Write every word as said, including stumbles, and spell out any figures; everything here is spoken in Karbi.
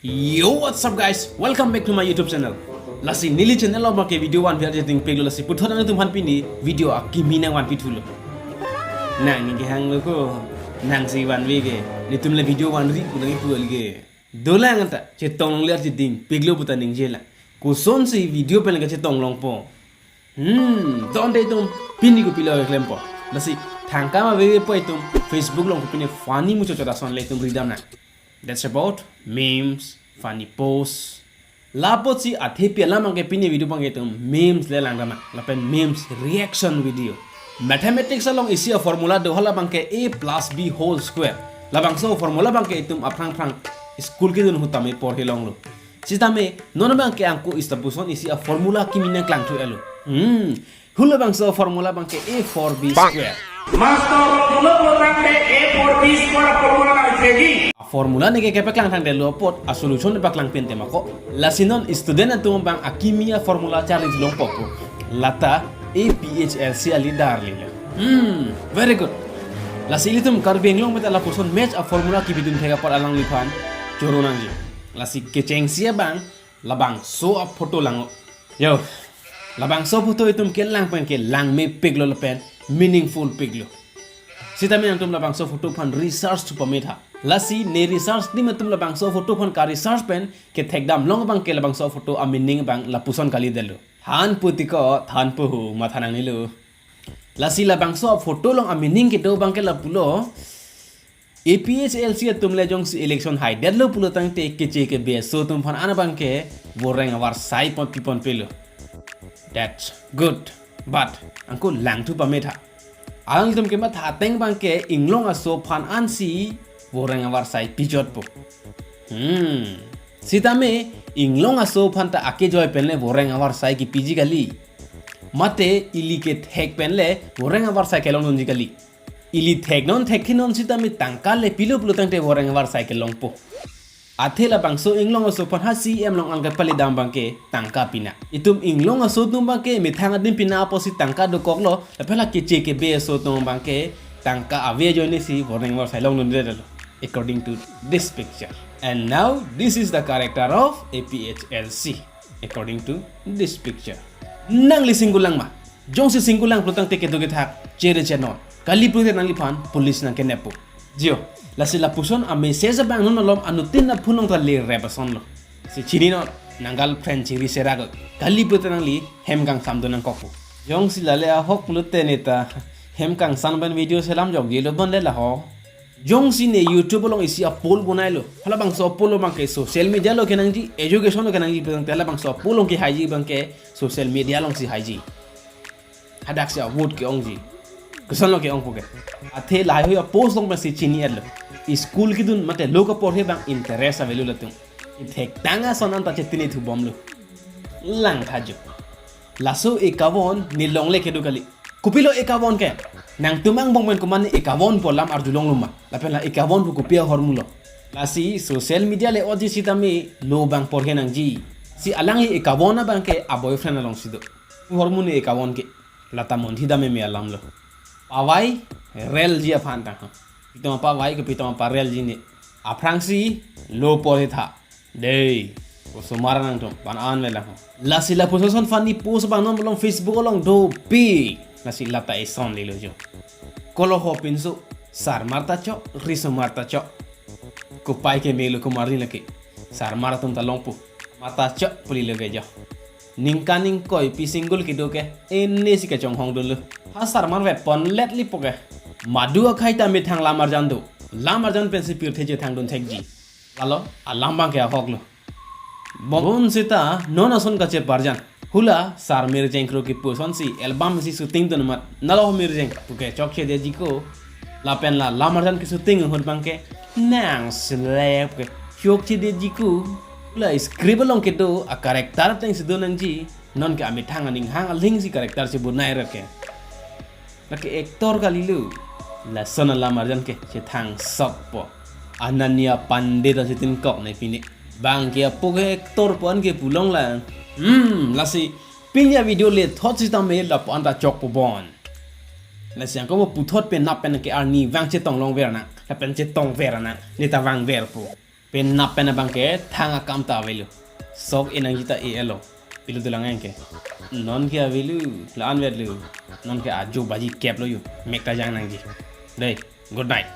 Yo, what's up guys? Welcome back to my YouTube channel. Lasi neli channel along abangke video vanver jiding peglo, lasi puthot nangtum aphan pini video akimi nangvanpi thulo. Nang ningke hanglo ko, nangsi vanve ke, netum le video vanri pu nangkipu kali ke. Dolang anta, chetong longle jiding peglo puta ningjelang. Kosonsi video pen kachetong longpo. Hmm, donde itum pini kopilo klempo. Lasi thangkam avepo itum Facebook along kopine funny muchot chot ason le itum ridam nang. That's about memes, funny posts. Lapotsi athepi alam abangke pini video abangke itum memes le langdam nang. Lapen memes reaction video. Mathematics along isi a-formula do, hala abangke a plus b whole square. Labangso formula abangke itum aphrang phrang school kedun ahut tame porhe longlo. Sitame non abangke angko ista puson isi a-formula kimi nangklangthu-etlo. Hmm. Halabangso formula abangke a four b square. Master, formula pulo tangte a four b square formula nangji. A-formula neke kepaklang tangte lo apot a-solution paklang pente mako. Lasi non student atum abang akimi a-formula charli longpo pu. Lata A P H L C a-leader lila. Hmm, very good. Lasi ilitum Karbi Anglong meta lapuson maths a-formula kibidun thek apot alangliphan choro nangji. Lasi kechengsi abang labangso a-photo lang-o. Yo, labangso photo itum kelang pen kelang mepiklo lapen meaningful piklo. Sitame nangtum labangso photo aphan research thu pametha. Lasi ne research team atum labangso photo aphan ka-research pen kethekdam long abangke labangso photo a-meaning abang lapuson kalidetlo. Thanpo tiko, thanpo ho, matha nangnelo. Lasi labangso a-photo along a-meaning kedo abangke lapulo. A P H L C atum le jongsi election haidetlo pulo tangte keche kebe aso atum aphan an abangke voreng avarsai pon pipon pelo. That's good. But angko langthu pametha. Alangtum kematha ateng abangke inglong aso aphan ansi voreng avarsai pijotpo. Hmm. Sitame inglong aso aphan ta akejoi pen le voreng avarsai kipiji kali. Mate ili kethek pen le voreng avarsai kelongdunji kali. Ili theknon thekthe non sitame tangka le pilo pulo tangte voreng avarsai kelongpo. Athe labangso inglong aso aphan ha C E M along angke palidam abangke tangka pinang. Itum inglong aso atum abangke methang adim pinang apotsi tangka dokoklo, lapen la keche kebe aso atum abangke tangka ave ajoinesi voreng avarsai longdundetlo. According to this picture. And now, this is the character of A P H L C. According to this picture. Nangli singkulang ma? Jongsi singkulang pulo tangte kedo kethak chere chenon. Kali pulote nangliphan police nangkeneppo. Jio, lasi lapuson a-message abang non malom anuttin aphulong ta le rep asonlo. Si chininon, nang girlfriend chiri serak. Kali pulote nangli hem kangsam do nangkokpo. Jongsi lale ahok pulote neta hem kangsam pen video selam jokjelo bonle laho. Jongsi ne YouTube along isi a-poll bonailo. Halabangso a-poll abangke social media along kenangji, education along kenangji, pulo tangte halabangso a-poll along kehaiji abangke social media alongsi haiji. Hadaksi a-vote ke-ongji. Kosonlo ke-ongpo ke. Athe lahai hui a-post along pensi chini-etlo. School kedun mate lo kaporhe abang interest avelo latum. Ithektang ason anta chetini thubomlo. Langtha jo. Laso ekawan ne longle kedo kali. Kopilo ekawan ke? Nangtum angbong pen komat ne ekawan pu alam arjulonglo ma? Lapen la ekawan pu kopi ahormulo? Lasi social media le oji sitame lo abang porhe nangji. Si alangli ekawan abangke a-boyfriend alongsi do. Hormu ne ekawan ke? Lata monthi dam meme alamlo. Pavai relji aphan tang. Pitom pavai ke pitom parelji ne. Aphrangsi lo porhe tha. Dei, osomar nangtum, pan an velang. Lasi lapuson funny post abang non malom Facebook along dopik. Lasi lata eson lelo jo. Kolo ho pinso, sarmar ta chok, risomar ta chok. Kopai ke melo komarni lake. Sarmar atum ta longpo. Mata chok pulilo ke jo. Ningkan ingkoi pi single kedo ke, ene si kachonghong dunlo. Ha sarmar vet ponletlipo ke. Madu akhai ta methang lam arjan do. Lam arjan pensi pirthe chethang dun thekji. Lalo, alam abangke ahoklo. Bonseta, non ason kacheparjan. Hula, sar Mirjeng Kro kipu asonsi, album isi shooting dun amat. Nalo Mirjeng, puke chokchedetji ko. Lapen la, lam arjan ke shooting ahut abangke. Nang selep ke. Chokchedetji ko. Hula, script along kedo, a-character atengsi do nangji. Nonke amethang aning hang alingsi character chebonai ret ke. Lake actor kalilo. Lason alam arjan ke chethang sokpo. Ananya Pandey ta chetinkok ne pine. Bangke apo ke actor pu an ke pulong la. Hmm, lasi pini a-video le thot sitame lapu-an ta chokpo bon. Lasi angko mo puthot pen nap pen ke arnivang chetong longver nang. Lapen chetongver nang. Neta vangverpo. Penap pen abang ke thang akam ta avelo. Sok enangji ta e-elo. Pilo dolang ke. Non ke avelo, la-an vetlo. Non ke ajo baji keplo yo. Mek ta jang nangji. Dei, good night.